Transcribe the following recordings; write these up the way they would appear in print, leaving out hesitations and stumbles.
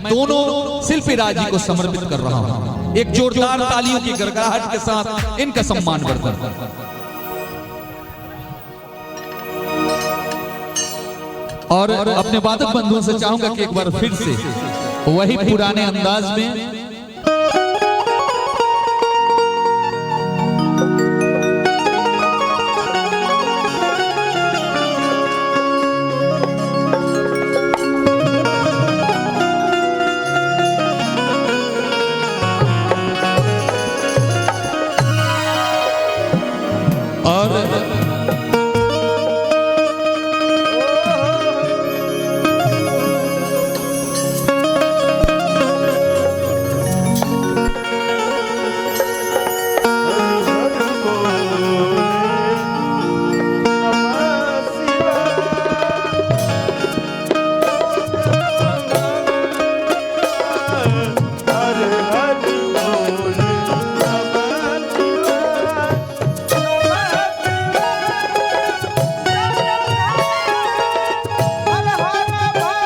दोनों शिल्पी राज जी को समर्पित कर रहा हूं। एक जोरदार तालियों की गड़गड़ाहट के साथ इनका सम्मान वर्धन। और अपने वादक बंधुओं से चाहूंगा कि एक बार फिर से वही पुराने अंदाज में और हर हर बोले नमः शिवाय। हर हर भोले नमः शिवाय। हर हर भोले नमः शिवाय।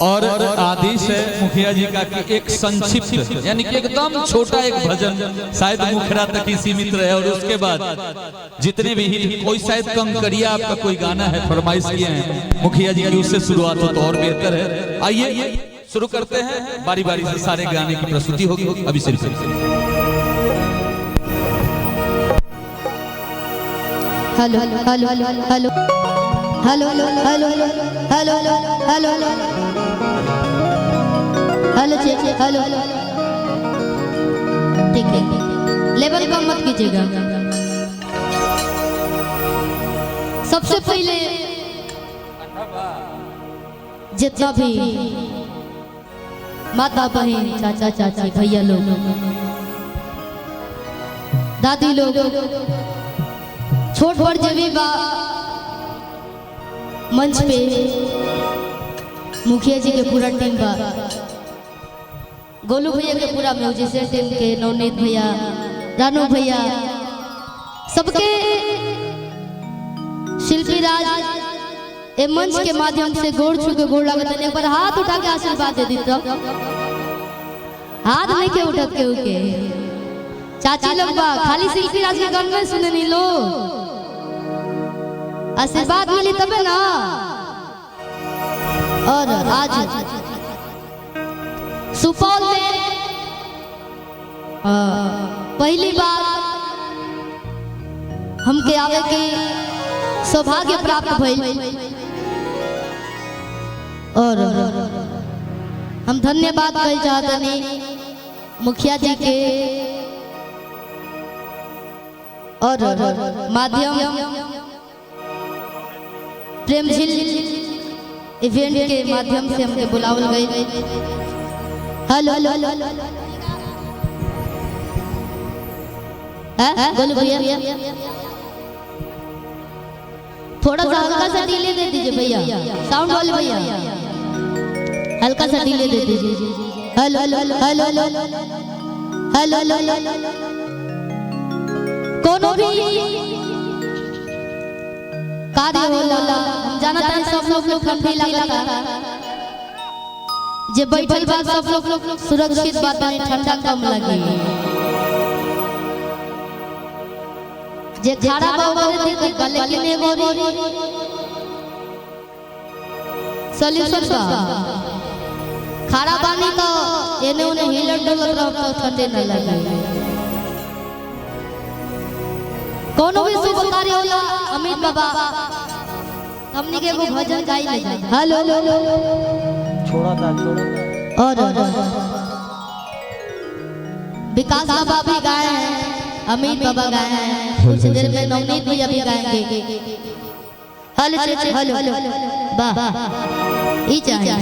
और आदेश है मुखिया जी का कि एक संक्षिप्त यानी कि एकदम छोटा एक भजन शायद मुखड़ा तक ही सीमित रहे और उसके बाद जितने भी हिट कोई शायद कंकरिया आपका कोई गाना है फरमाइश किए हैं मुखिया जी की, उससे शुरुआत हो तो और बेहतर है। आइए शुरू करते हैं, बारी बारी से सारे गाने की प्रस्तुति होगी। अभी सिर्फ hello hello hello hello hello hello hello hello check hello. ठीक है, लेवल कम मत कीजिएगा। सबसे पहले जितना भी माता बहन चाचा चाची भैया लोग दादी लोग छोट बड़ जे भी बा मंच पे मुखिया जी के पूरा टीम बा, गोलू भैया के पूरा म्यूजिशियन टीम के नवनीत भैया, रानू भैया, सबके शिल्पी राज ए मंच के माध्यम से गोड़ छू के गोड़ लागत। एक बार हाथ उठा के आशीर्वाद दे दी तो हाथ नहीं के उठत के उके चाची लोग बा खाली शिल्पी राज के गान में सुने नी लोग, आशीर्वाद मिली तबे ना। और आज सुपौल में पहली बार हमके आवे के सौभाग्य प्राप्त भइल और हम धन्यवाद कही चाहतनी मुखिया जी के और माध्यम प्रेम झील इवेंट के माध्यम से हमके बुलावल गई। हेलो हेलो गोलू भैया थोड़ा सा हल्का सा डिले दे दीजिए भैया, साउंड वाले भैया हल्का सा डिले दे दीजिए। Hello hello hello hello hello. कोनो भी कार्य होला हम जानत हैं सब लोग लोग ठंडी लागता, जे बैठल बा सब लोग सुरक्षित बा तनी ठंडा कम लगी। जे खड़ा बा ओकरे दिक्कत बा, लेकिन एगो सॉल्यूशन बा। खड़ा बानी तो एने ओने हिलत डुलत रहब तो ठंडे न लगे। कोनो भी शुभ कार्य होला अमित बाबा हमनी के एगो भजन गाई ले। हेलो छोड़ा था, छोड़ा था। और विकास बाबा भी गाए हैं, अमित बाबा गाए हैं, कुछ देर में नवनीत भैया भी गाएंगे। हेलो हेलो वाह ई चाहिए।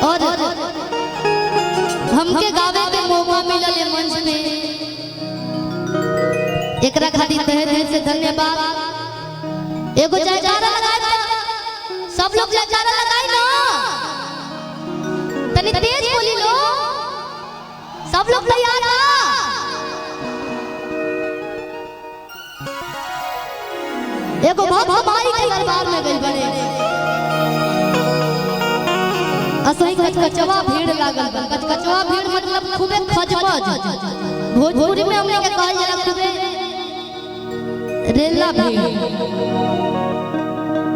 और हमके गावे के मौका मिलल है मंच में, एकरा खातिर तहे दिल से धन्यवाद। एगो जयकारा लगाए सब लोग, जयकारा लगाई ना, तनी तेज बोली लो, सब लोग तैयार ना? एगो भक्त माई के दरबार में गइल बड़े, असही कचकचवा भीड़ लागल बा। कचकचवा भीड़ मतलब खूबे खजबज, भोजपुरी में हमने के कहल जाला खूबे रेला भीड़।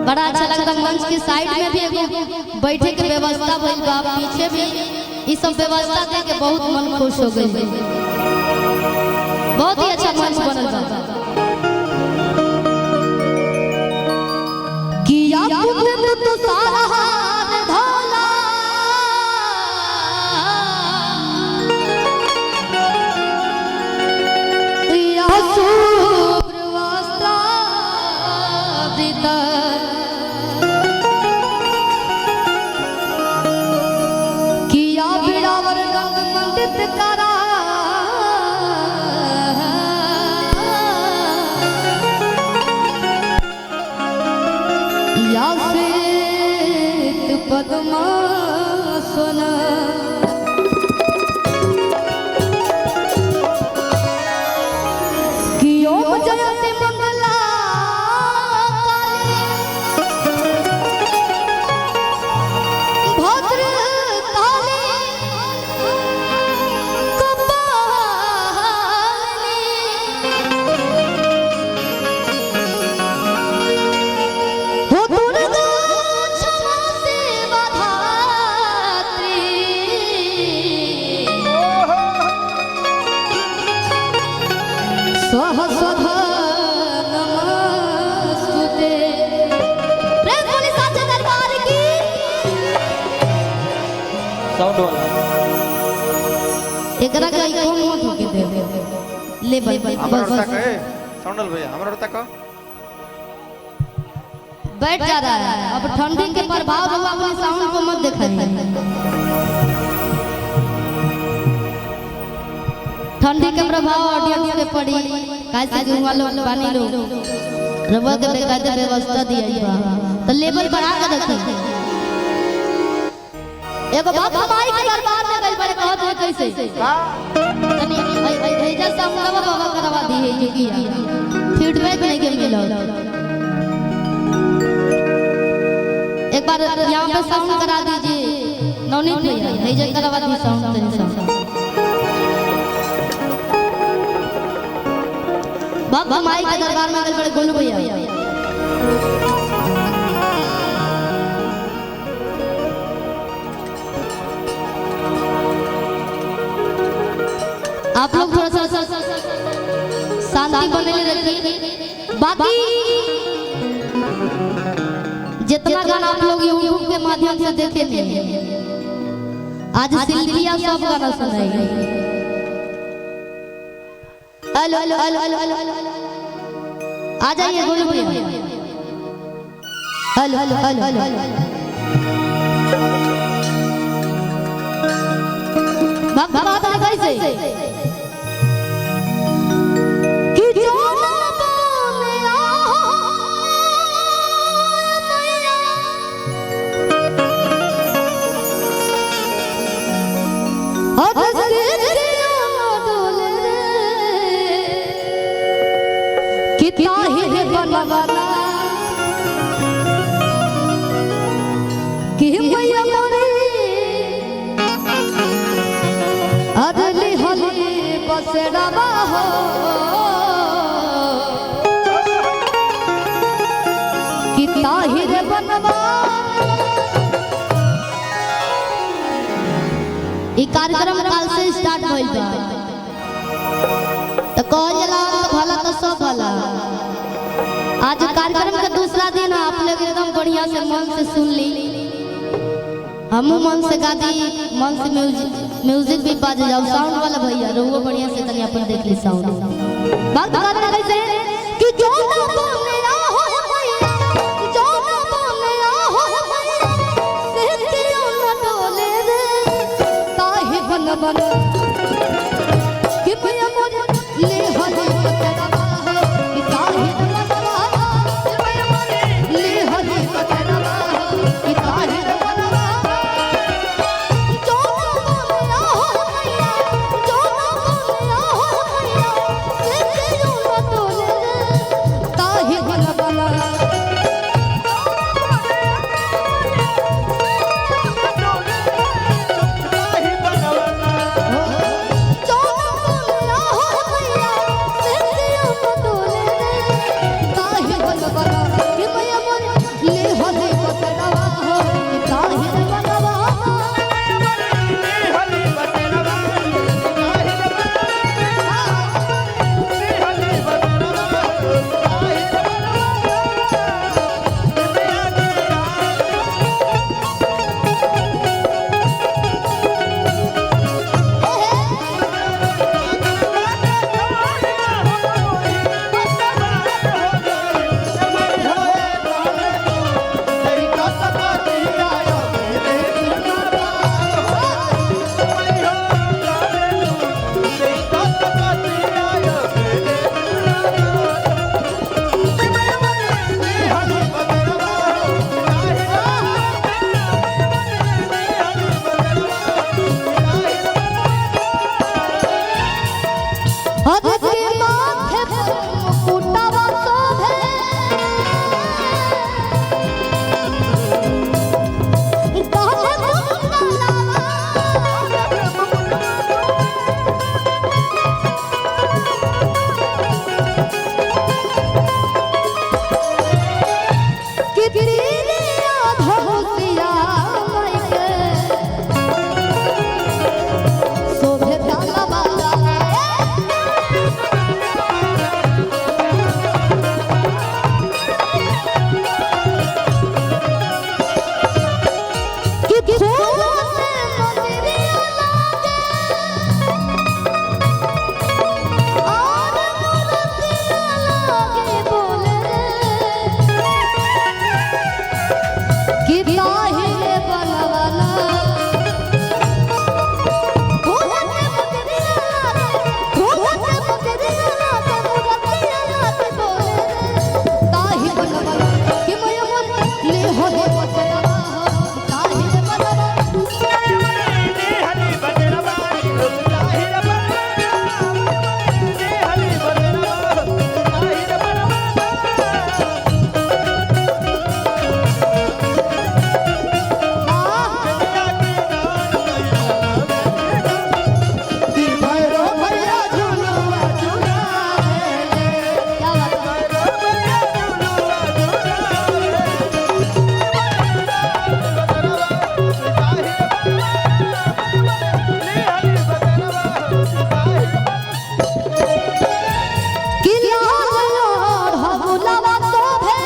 बड़ा अच्छा लगता। मंच के साइड में भी एगो बैठे के व्यवस्था भइल बा, पीछे भी ई सब व्यवस्था देख के बहुत मन खुश हो गइल। बहुत ही अच्छा मंच बनल बा। किया पुण्य तो सारा हाथ धोला, या शुभ्र वस्त्रावृत, किया बिड़ावर रंग मंडित करा, या श्वेत पद्मासन, कि ओम जयति मंगला काली, भद्र काली कपालिनी, हो दुर्गा क्षमा सेवा धात्री, सहस्र नमस्तुते। प्रेम बोली साचे दरबार की। साउंड वाला एकरा के कौन मत होके दे ले बस हमरा बस और तक ए साउंड वाला भैया, हमरा और तक बैठ जा रहा है। अब ठंडी के प्रभाव रहुआ अपने साउंड को मत दिखाइए। ठंडी के प्रभाव ऑडियंस पे पड़ी कैसे कि हुआ लोग पानी लोग रहुआ के बेकायदा व्यवस्था दिया बा तो लेवल बढ़ा के रखी। एगो बात माई के दरबार में गइल बड़े कहत है कैसे तनी ऐजा साउंड बाबा करवा दी है जो कि फीडबैक नहीं के मिलो। एक बार यहाँ पे साउंड करा दीजिए नवनीत भैया, ऐजा करवा दी साउंड तनी साउंड। भक्त माई के दरबार में गइल बड़े गोलू भैया। आप लोग थोड़ा सा शांति बनेले रखिए। बाकी जितना गाना आप लोग यूट्यूब के माध्यम से देखे थे, आज शिल्पिया सब गाना सुनाएगी। Hello hello hello hello hello, आ जाइए गोलू भैया। हेलो हेलो हेलो हेलो, भक्त माता कैसे कि जो ना पाने आया, और डोल रे कि ताहिर बनवाना कि मैया मोरी अदली होली बसड़वा हो। ताही रे बनवा। ई कार्यक्रम काल से स्टार्ट भइल बा, तो कहल जाला अंत भला तो सब भला। आज कार्यक्रम के दूसरा दिन आप लोग एकदम बढ़िया से मन से सुन ली, हमू मन से गा दी, मन से म्यूजिक भी बाज जाओ। साउंड वाला भैया रहुओ बढ़िया से तनी अपन देख ली साउंड। बात करना कैसे कि जो ना बोले हो भैया, जो ना बोले हो भैया, से क्यों ना डोले रे ताही बन बन कि भैया मोर ले हले पतरवा हो, कि ताही बनवा कि भैया मोर ले हले पतरवा हो, कि ताही बनवा। जो ना बोले हो भैया, जो ना बोले हो भैया, से क्यों ना डोले रे ताही बन बन। जो ना बोले हो भैया, से क्यों ना डोले रे ताही बन बन, कि भैया मोर ले हले पतरवा हो, कि ताही बनवा। हर के माथे पर मुकुटवा शोभे, कान्हे कुंडलवा, कि प्रिया धनुषिया मायके शोभे तलवा। कि फूलों से मंदिरिया लागे और मूर्तियाँ लागे बोले रे, कि ताही रे बनवाना। फूलों से मंदिरिया लागे, फूलों से मंदिरिया लागे, मूर्तियाँ लागे बोले रे, ताही बनवाना, कि मैं मोर ले होले पतरवा हो, ताही रे बनवाना। क्या बात है? कि लाल और हबुलवा शोभे,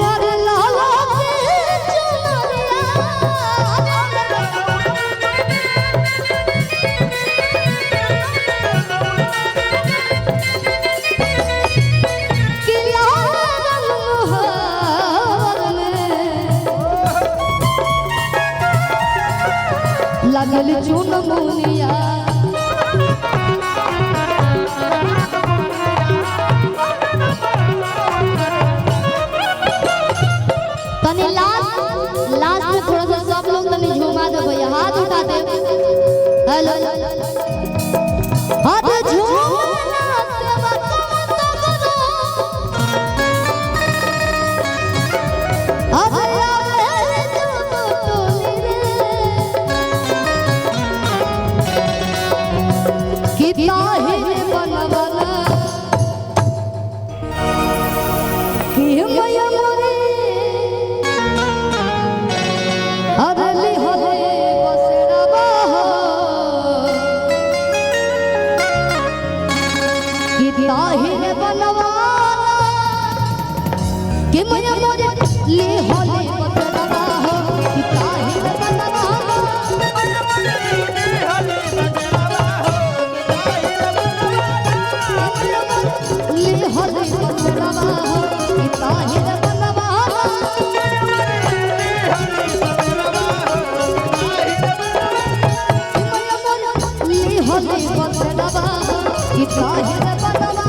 और लाल के चुनरिया। कि लाल रंग मोहर में लगल चुनमुनिया। तनी लास्ट लास्ट में थोड़ा सा सब लोग तनी झुमा दे भैया, हाथ उठा दे। हेलो, हाथ झूमना सेवा कम तो करो, अब आवे जो टोली रे। बनवाना कि मैं मोरे ले होले बचड़वा हो कि ताहिर बनवाना। ले होले बचड़वा हो कि ताहिर बनवाना। कि मैं मोरे ले होले बचड़वा हो कि ताहिर बनवाना।